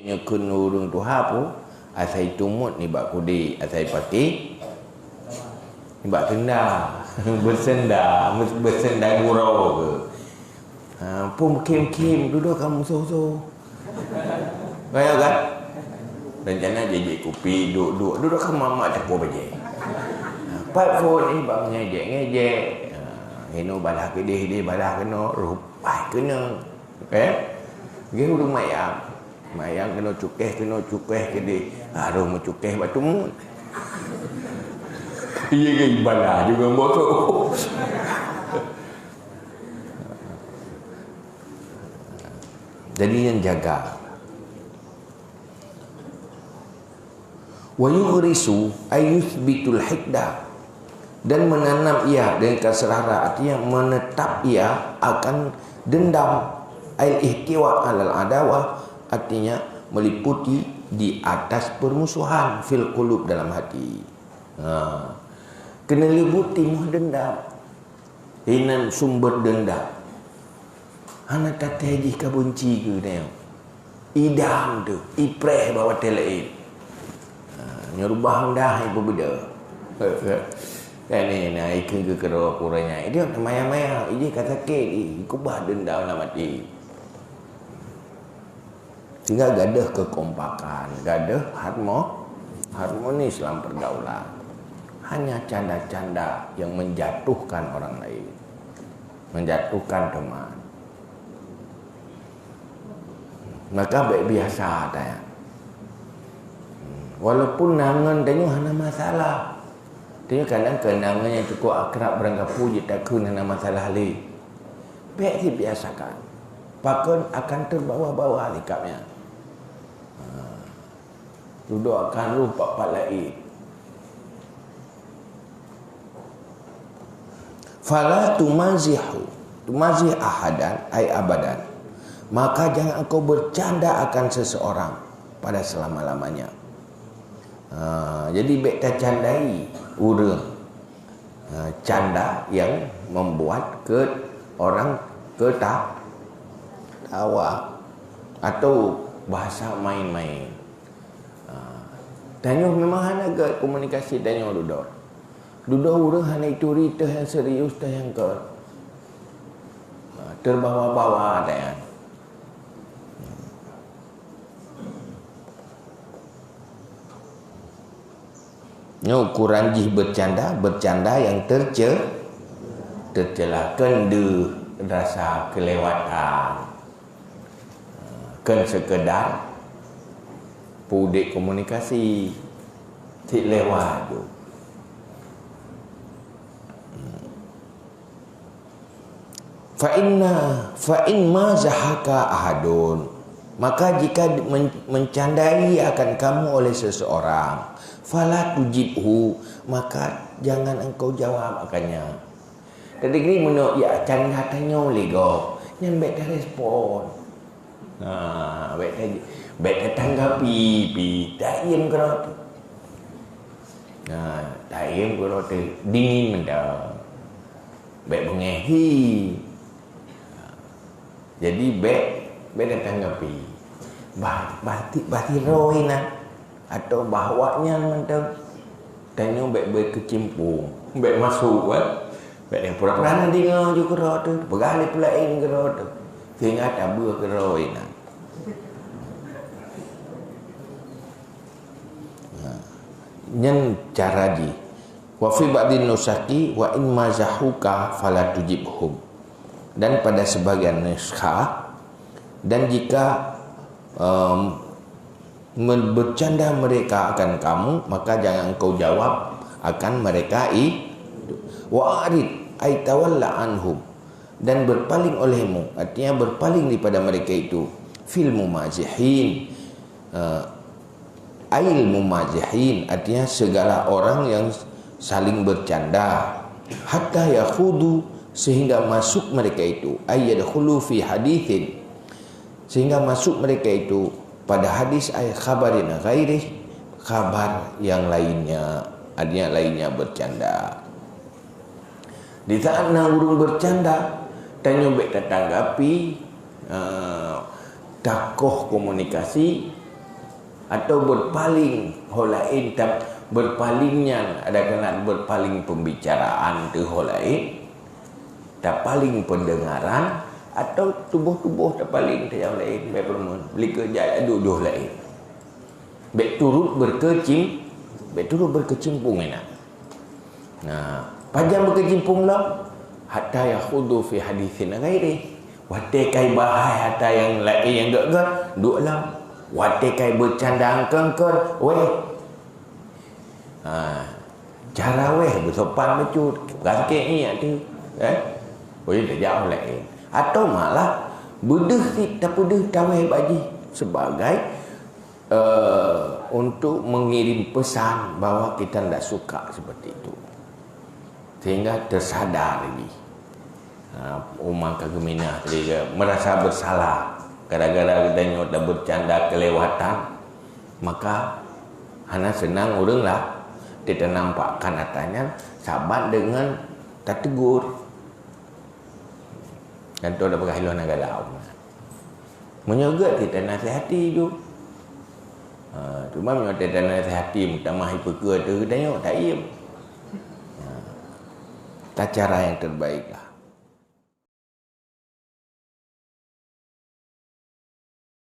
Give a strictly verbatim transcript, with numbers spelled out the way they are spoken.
Nyoe kheun ureuëng tuha pun, asai tumot nibak kudé, asai paké nibak senda. Beusenda, beusenda gurau keu. Ha, pun khém-khém, dudoe ka meusoh-soh. Kaya kan? Rencana jijak kupi, duek-duek, dudoe ka mamak teukoh bajée. Ha, pat phon nibak ngejek-ngejek. Ha, inoe balah keudeh, deh balah keunoe, rupai keunoe. Eh? Geuh ureuëng mayang. Mayang keunoe cukéh, keunoe cukéh keudeh. Harôh meucukéh bak tumot. Iya ke ibadah juga bosok. Jadi nyan jaga. Wa yughrisu ay yuthbitul hikda, dan menanam ia dengan kasrara, artinya menetap ia akan dendam, al ihtiwa alal adawah, artinya meliputi di atas permusuhan, fil qulub, dalam hati. Ha. Kena leubut timoh dendam. Inan sumber dendam. Hana taté jih ka beunci keu tanyoe. Idam tu, ipreh bak watée laén. Ha, nyoe rubah mudah ipeubeda. Kan ni, na ikheun keu keudroe kureueng nyan. Idam maya-maya, ijih ka sakét, ih, ikubah dendam lam até. Sehingga gadoh kekompakan, gadoh harmo-, harmonis dalam pergaulan. Hanya canda-canda yang menjatuhkan orang lain, menjatuhkan teman. Maka baik biasa tanya. Walaupun nangon tanyoe hana masalah. Tanyoe kadang keunangan nyang cukup akrab barangkapeue jeuet takheun hana masalah lé. Bék dibiasakan. Pakon akan terbawa-bawa sikap nyan. Ha. Dudoe akan rôh pat-pat laén. Fala tumazihu, tumazih ahadan, ai abadan. Maka jangan engkau bercanda akan seseorang pada selama-lamanya. Ha, jadi bék tacandai ureuëng. Ha, canda yang membuat ke orang keta-, tawa atau bahasa main-main. Ha, tanyoe memang hana gét komunikasi tanyoe dudoe. Dudoe ureuëng hana ituri teuh nyang serius teuh nyang kon. Ha, terbawa-bawa tanyoe. Nyoe ukuran jih bercanda, bercanda yang terce-, tercela, kon deuh rasa kelewatan. Kon sekedar pudek komunikasi, cit lewat tu. Fa inna, fa in mazahaka ahadun, maka jika men-, mencandai akan kamu oleh seseorang, fala tujibhu, maka jangan engkau jawab akannya. Tadi gini menurut ya canda tanyoe lé gob, nyan bék tarespon. Ha, bék ta-, bék tatanggapi, pi, taiem keudroe teuh. Ha, taiem keudroe teuh, dingin mantong. Bék beungéh hi. Jadi bék, bék tatanggapi. Bah, bah ti-, bah sidroe inan. Atau bah awaknyan mantong. Tanyoe bék beukeucimpung, bék masuk kan. Bék nyang pura-pura na deungoe ju keudroe teuh, peugah lé peulaén keudroe teuh. Sehingga tabeue keudroe inan. Ha. Nyan cara jih. Wa fi ba'din nusakhi, "Wa in mazahuka fala tujibhum." Dan pada sebagian nuskha, dan jika, em, men-, bercanda mereka akan kamu, maka jangan engkau jawab akan mereka itu. Wa a'rid, ay tawalla anhum, dan berpaling olehmu, artinya berpaling daripada mereka itu. Fil mumazihin, eh, ail mumazihin, artinya segala orang yang saling bercanda. Hatta yakhudu, sehingga masuk mereka itu, ay yadkhulu fi hadithin, sehingga masuk mereka itu pada hadis, ay khabarin ghairih, khabar yang lainnya, artinya lainnya bercanda. Di saat na ureuëng bercanda, tanyoe bék tatanggapi, eh, takoh komunikasi, Atau berpaling ho laén, ta-, berpaling nyan ada keunan berpaling pembicaraan teuh ho laén, tapaling pendengaran, atau tuboh-tuboh tapaling teuh nyang laén, bèk peurumoh, beli keujak dudoh laén. Bèk turut berkecim-, bèk turut berkecimpung inan. Nah, pajan berkecimpung lom, hatta yakhudu fi haditsin ghairi. Watèe kai bahai hata nyang laén nyang gèt-gèt, duek lom. Watèe kai bercanda kön-kön, weh. Ha, cara weh beusopan bacut, bangkét ngiek teuh, eh? Oi, tajak laén. Atau malah beudeuh sit tapeudeuh taweh bak jih sebagai, eh, untuk mengirim pesan bahwa kita ndak suka seperti itu. Sehingga tersadar jih. Ha, uma ka geuminah tadi ke, merasa bersalah gara-gara geutanyoe tabercanda kelewatan, maka hana seunang ureueng lah. Teunampakkan atra nyan saban deungon tategur. Contoh dah peugah lôn na galau. Meunyoe gèt kita nasihati ju. Ha, cuma meunyoe kita nasihati meutamah ipeukeue teuh geutanyoe, tak iem. Ha, ta cara yang terbaik lah.